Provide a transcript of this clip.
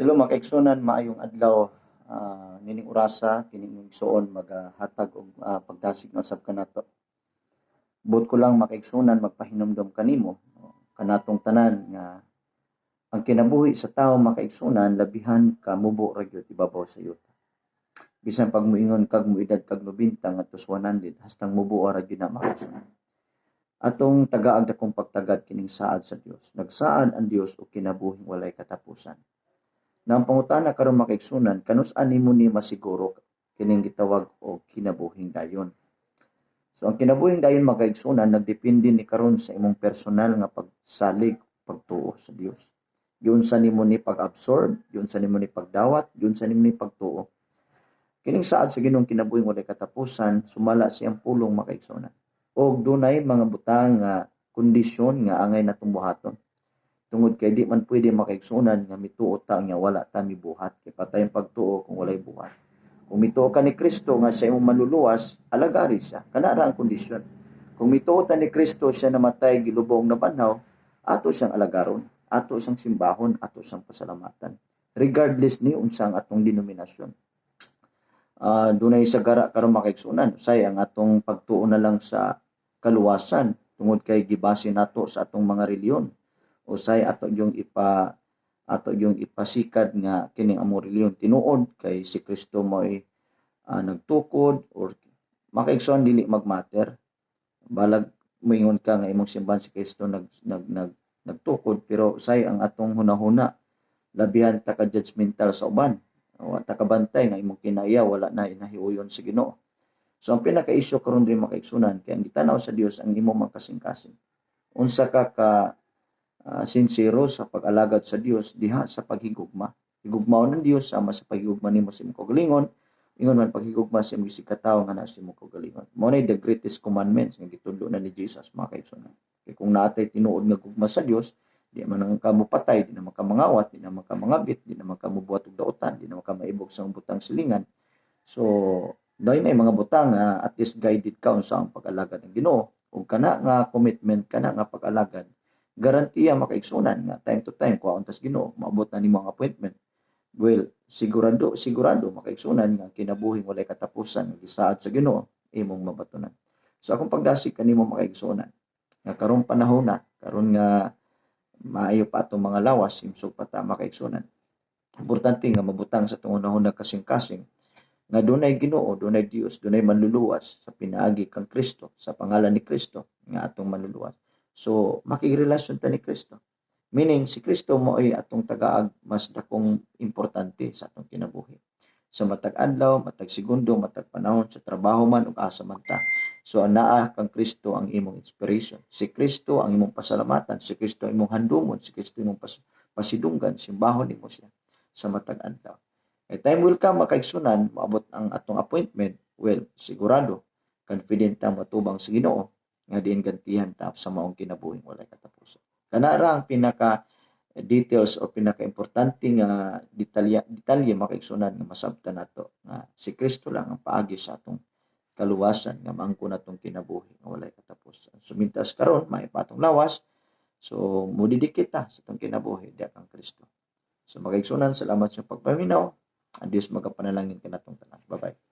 Hello, mga kaigsuonan, maayong adlaw. Nining orasa kining inyong igsuon magahatag og pagdasig na usab kanato. Buot ko lang, mga kaigsuonan, magpahinumdom kanimo, kanatong tanan, nga ang kinabuhi sa tawo, mga kaigsuonan, labihan ka mubo ra gyud ibabaw sa yuta. Bisan pag moingon kag moedad kag 90 ngadto sa 100, hastang mubo ra gyud na, mga kaigsuonan. Atong tagaag dakong pagtagad kining saad sa Dios. Nagsaad ang Dios og kinabuhing walay katapusan. Na ang pangutana karon, mga kaigsuonan, kanus-a nimo ni masiguro kining gitawag og kinabuhing dayon? So ang kinabuhing dayon, mga kaigsuonan, nagdepende ni karon sa imong personal nga pagsalig, pagtuo sa Dios. Giunsa nimo ni pag-absorb, giunsa nimo ni pagdawat, giunsa nimo ni pagtuo. Kining saad sa Ginoong kinabuhing walay katapusan, sumala siyang pulong, mga kaigsuonan. Og dunay mga butang nga kondisyon nga angay natong buhaton. Tungod kay di man pwede, mga kaigsuonan, nga mituo ta nga wala ta mibuhat, kay patay ang pagtuo kung walay buhat. Kung mituo ka ni Kristo nga siya imong manluluwas, alagari siya. Kana ra ang kondisyon. Kung mituo ta ni Kristo, siya namatay, gilubong, nabanhaw, ato siyang alagaron, ato siyang simbahon, ato siyang pasalamatan. Regardless ni unsa ang atong denominasyon. Dunay sagara karon, mga kaigsuonan, say ang atong pagtuo na lang sa kaluwasan tungod kay gibase nato sa atong mga relihiyon, usay ato yung ipasikad nga kining among relihiyon tinuod kay si Kristo mo'y nagtukod or, mga kaigsoon, dili magmatter. Balag moingon ka nga imong simbahan si Kristo nag nag nag nagtukod, pero say ang atong hunahuna, labihan ta ka judgmental sa uban, wa ta kabantay nga imong kinaiya wala na inahiuyon sa Ginoo. So ang pinaka-issue karon diri, mga kaigsuonan, kay ang gitanaw sa Dios ang imong mga kasing-kasing, unsa ka ka sincero sa pag-alagad sa Dios diha sa paghigugma. Higugmaon ng Dios sama sa paghigugma nimo sa imong kaugalingon, ingon man paghigugma sa imong isigkatawo nga naa sa imong kaugalingon. Mao na the greatest commandments nga gitudlo na ni Jesus, mga kaigsuonan. Kay kung naa tay tinuod nga gugma sa Dios, di man ang kamo patay, di naman ka mangawat, di naman ka mangabit, di naman ka mobuhat og dautan, di naman ka maibog sa butang silingan. So, dahil na mga butang nga at least guided ka unsa ang pag-alagad ng Ginoo ug kana nga commitment, kana nga pag-alagad, garantiya, mga kaigsuonan, nga time to time kuhaon tas Ginoo, maabot na nimo ang appointment. Well, sigurado sigurado, mga kaigsuonan, nga kinabuhing walay katapusan nga gisaad sa Ginoo imong mabatunan. So akong pagdasig kanimo, mga kaigsuonan, nga karong panahon na karon nga maayo pa atong mga lawas, himsog pa ta, mga kaigsuonan, importante nga mabutang sa atong hunahuna, kasing-kasing, nga dunay Ginoo, dunay Dios, dunay manluluwas sa pinaagi kang Kristo, sa pangalan ni Kristo nga atong manluluwas. So makigrelasyon ta ni Kristo. Meaning si Kristo mo ay atong tagaag mas dakong importante sa atong kinabuhi. Sa matag adlaw, matag segundo, matag panahon, sa trabaho man ug asa man ta. So anaa kang Kristo ang imong inspiration. Si Kristo ang imong pasalamatan, si Kristo ang imong handumon, si Kristo imong pasidunggan, simbahon nimo siya sa matag adlaw. A time will come, mga kaigsuonan, maabot ang atong appointment, well, sigurado, confident ta matubang sa Ginoo nga diin gantihan ta sa maong kinabuhing walay katapusan. Kana ra ang pinaka details o pinaka-importante nga detalye detalye, mga kaigsuonan, nga masabtan nato nga si Kristo lang ang paagi sa atong kaluwasan nga maangkon natong kinabuhi nga walay katapusan. So mintas karon may patong lawas, so mudidikit ta sa atong kinabuhi diha kang Kristo. So mga kaigsuonan, salamat sa pagpaminaw. Ang Dios magapanalangin kanatong tanan. Bye-bye.